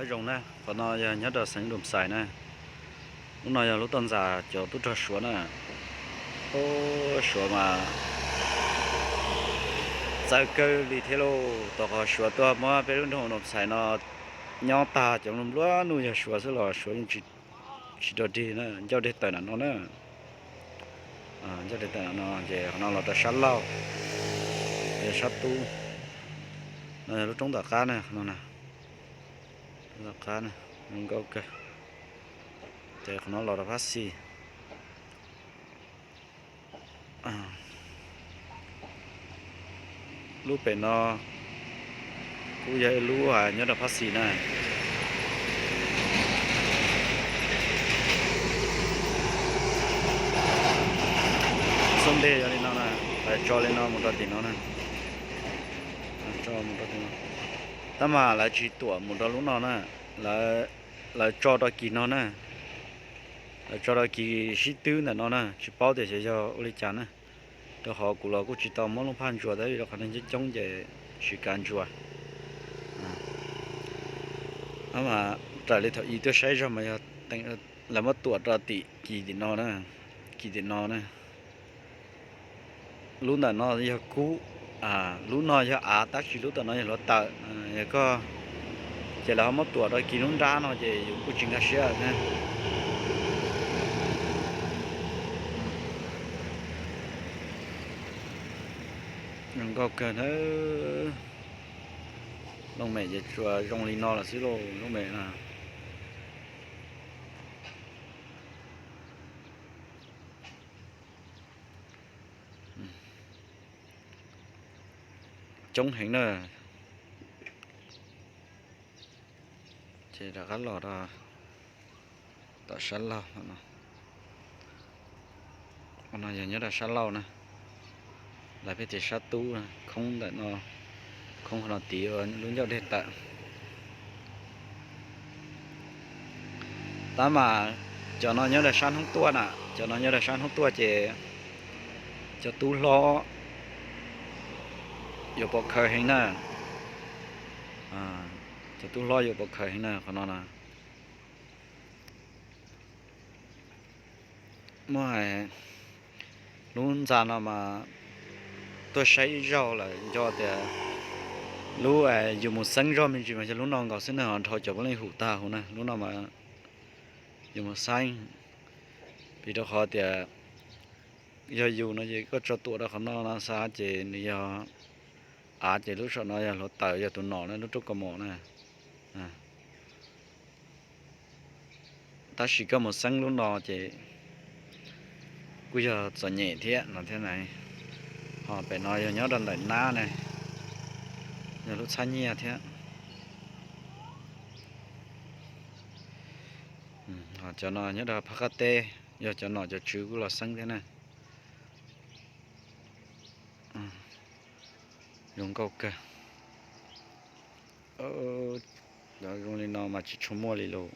Zoo na, qhov no yog nyob rau xeev Dum Xais na. Lub no yog lub toj ntxas cov tub rog Suav na. Ub, Suav mas txawv kawg li thiab lauj. Tom qhov Suav tuaj muab peb lub nroog Dum Xais no nyob tag, cov nplua nuj yog Suav xwb los Suav yeej tsis rau dig na, ncauj dej tawm nram no na. Ncauj dej tawm nram no ces qhov no los rau sab laug, sab tub. No yog lub roob tom qab na, qhov no na. Tom qab na, zoo nkauj kawg. Ces qhov no los rau phab xis. Lub pem no kuj yog ib lub nyob rau phab xis na. Xub ntiag yog li no na, lawv tso li no mus rau tim no na. Tab mas lawv tsis tuam mus rau lub no na, lawv tso rau kis no na. Lawv tso rau kis sib twb ntawm no na, tsis paub tias xyov yog ua li cas na. Rau qhov kuv los kuj tsis tau muab lub phaj ntsuas tab vim rau qhov neeg coob coob ces tsis kav ntsuas. Mas raws li thaum ub tuaj saib zog mas yog lawv muab tuam rau tim kis tim no na, kis tim no na. Lub ntawm no yog kub, lub no yog av tab sis lub tom no yog hluav taws. Yog koj, ces lawv ho muab tuam rau kis lub nrab no ces yus kuj tsis nkag siab thiab. Zoo nkauj kawg na. Looj mem ces tsuas zoo li no lawm xwb lauj, looj mem na. Coob heev na. Ces rov qab los rau tom sab laug no. No yog nyob rau sab laug na, lawv peb tias sab tub, khoob ntawm no, khoob qhov no tid ua lub ncauj dej tawm. Tab mas cov no nyob rau sab hnub tuaj na, cov no nyob rau sab hnub tuaj ces cov tub hlob yuav pov khawv heev na. Cov tub hlob yuav pov khawv heev na qhov no na. Muaj hais lub ntxa no mas tuaj saib ib zaug lawm nco tias lub yus mus xeeb zog me ntsis mas yog lub no nkaus xwb na, ho dhau cov puav leej hum tag huv na. Lub no mas yus mus xeeb, vim rau qhov tias yog yus no ces koj tso tuam rau qhov no no xav ces nws yog av ces lub saum no yog hluav taws, yog tus nom na, lub roob kaus mom na. Tab sis koj mus xeeb lub no ces kuj yog txom nyem thiab no thiab na. Ho pem no yog nyob rau ntawm nab na, yog lub txhab nyiaj thiab. Ho cov no nyob rau phab qab teb, yog cov nom cov tswv kuj los xeeb thiab na. Zoo nkauj kawg. Cov zoo li no mas tsis tshua muaj li lauj.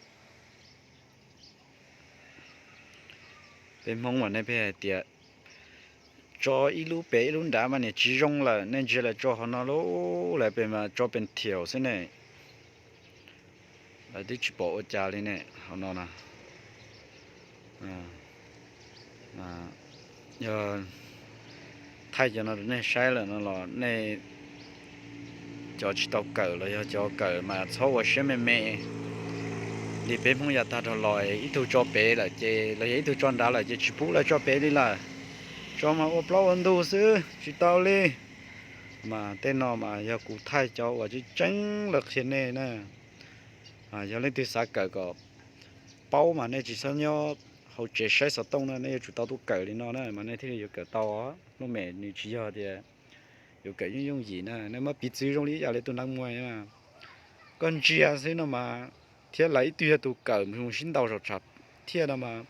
Peb Hmoob mas nej pheej hais tias tso ib lub pem ib lub nrad mas niam tsis zoo lawm, nej ntsia lawv tso hauv no lauj, lawv pem mas tso pem thiaum xwb ne. Lawv twb tsis pom ua cas li ne, hauv no na. Yog thaij cov no rau nej saib lawm no los nej cov tsis tau kawm los yog cov kawm mas txhob ua siab me me li peb Hmoob yav tag dhau los, ib tug tso pem lawm ces los yog ib tug tso nrad lawm ces tsis pub lawv tso pem li lawm. Tso mas ua plaub ua ntug xwb tsis tau li. Mas tej no mas yog kuv thaij cov uas tseeb tseeb los qhia nej na. Yog leej twg xav kawm kom paub mas nej tsis txhob nyob hauv tsev saib xov tooj na, nej yuav tsum tau tuaj kawm li no na mas nej thiaj li yuav kawm tau os. Lub mem nws tsis yog tias yuav kawm yooj yooj yim na, nej muab piv txwv zoo li ib yam li tus neeg muag na. Koj ntsia xwb no mas, thiab lawv ib tug yog tus kawm mus sib ntaus saum tshav thiaj no mas,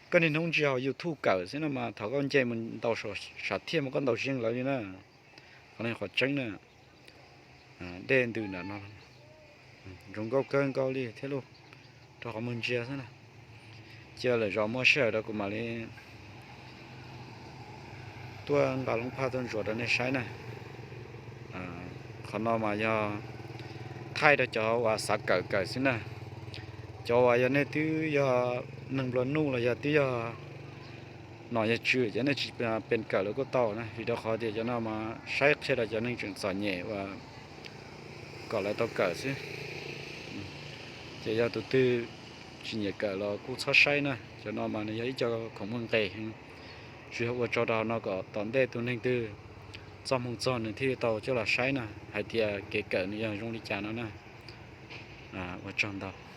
koj niaj hnub ntsia hauv YouTube kawm xwb no mas thaum koj nce mus ntaus saum tshav thiaj mas koj ntaus tsis yeej lawv li na. Qhov no qhov tseeb na. Dej ntws ntawm no zoo nkauj kawg nkaus li thiab lauj, rau qhov mus ntsia xwb na. Cia lawm zos muaj sij hawm rau kuv mam li tuaj nqa lub phaj tuaj ntsuas rau nej saib na. Qhov no mas yog thaij rau cov uas xav kawm kawm xwb na. Cov uas yog nej twb yog neeg nplua nuj los yog twb yog nom yog tswv ces nej tsis pe kawm los kuj tau na, vim rau qhov tias cov no mas saib qhia rau cov neeg tseem txom nyem uas kom lawv tau kawm xwb. Ces yog tus twg tsis nyiam kawm los kuj txhob saib na, cov no mas nws yog ib co khoom muaj nqis. Tsuas yog ua tso rau hauv no kom tom ntej tus neeg twg txoj hmoo txog nws thiaj tau coj los saib na, hais tias kev kawm nws yog zoo li cas no na. Ua tsaug ntau.